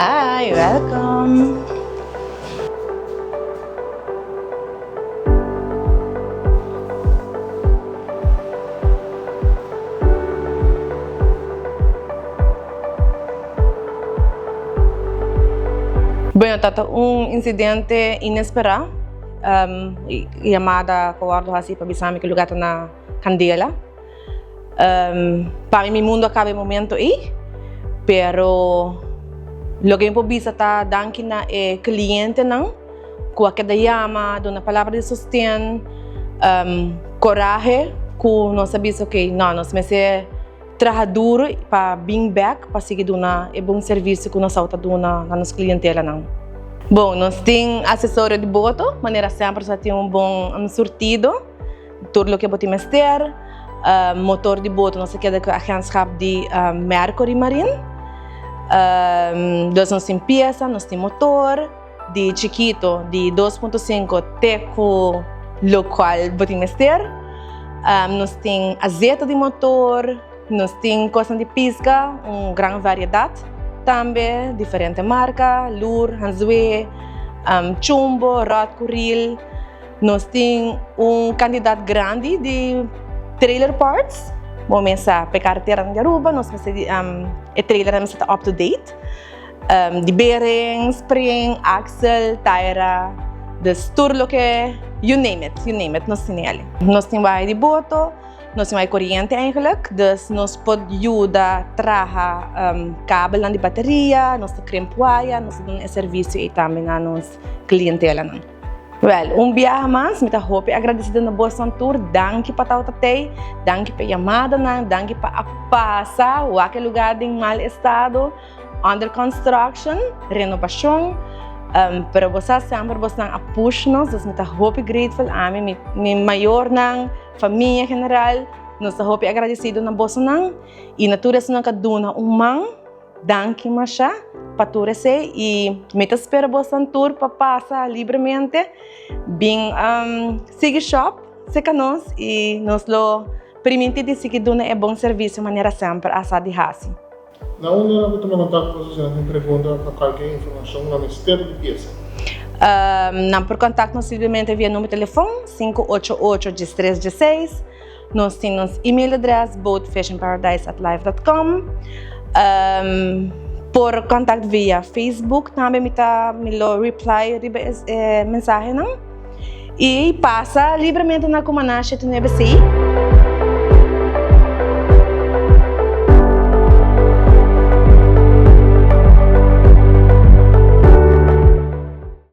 Hi, welcome. Bueno, tata un incidente inesperá. Um, llamada ku wordo hasi pa bisa mi ku lugar ta na candela. Um, pa mi mi mundo a caba e momento ei, pero loke mi por bisa ta danki na e clientenan cu a keda yama, duna palabra di sosten, um, corahe cu nos a bisa ok, no, nos mester traha duro pa bin bek pa sigui duna e bon servicio cu nos a duna na nos clientelanan. Bon, nos tin accesorio di boto, manera semper nos a tin un bon surtido. Tur loke bo tin mester. Motor di boto nos a keda ku agentschap di Mercury Marine. Dus nos tin piesa, nos tin motor di chikito di 2.5 te ku lokual bo tin mester. Nos tin azeta di motor, nos tin kosnan di piska, un gran variedat tambe, diferente marka, lur, hanzue, chumbo, ròt ku ril. Nos tin un kantidat grandi di trailer parts. Bo mester pa e kareteranan di Aruba, nos mester di e trailernan mester ta up to date. Di bearing, spring, axel, taira, dus tur loke, you name it, you name it, nos tin el'e. Nos tin waya di boto, nos tin waya koriente eigenlijk, dus nos por yuda traha kabelnan di bateria, nos ta krimp waya, nos ta duna e servisio ei tambe na nos klientelanan. Wèl, un biaha mas mi ta hopi agradesido na bosonan tur. Danki pa tabata tei, danki pa e yamadanan, danki pa a pasa wak e lugá den mal estado, under construction, renobashon. Pero bo sa semper bosnan a push nos, dus mi ta hopi grateful. Ami, mi mi mayornan, famia en general, nos ta hopi agradesido na bosonan i na tur esunnan ku a duna un man. Danki masha pa tur esei y mi ta spera bosan tur pa pasa libremente bin sigui shop cerca nos y nos lo priminti di sigui duna e bon servicio manera semper a sa di haci. Na unda nan por tuma kontakto ku boso si nan tin pregunta òf kualke informashon nan mester di piesa? Nan por kontakta nos libremente via number telefon, 588 13 16. Nos tin nos email adres boatfishingparadise@live.com. Por contact via Facebook tambe mi ta mi lo reply riba e mensahenan. Y pasa libremente na Cumaná 79 C.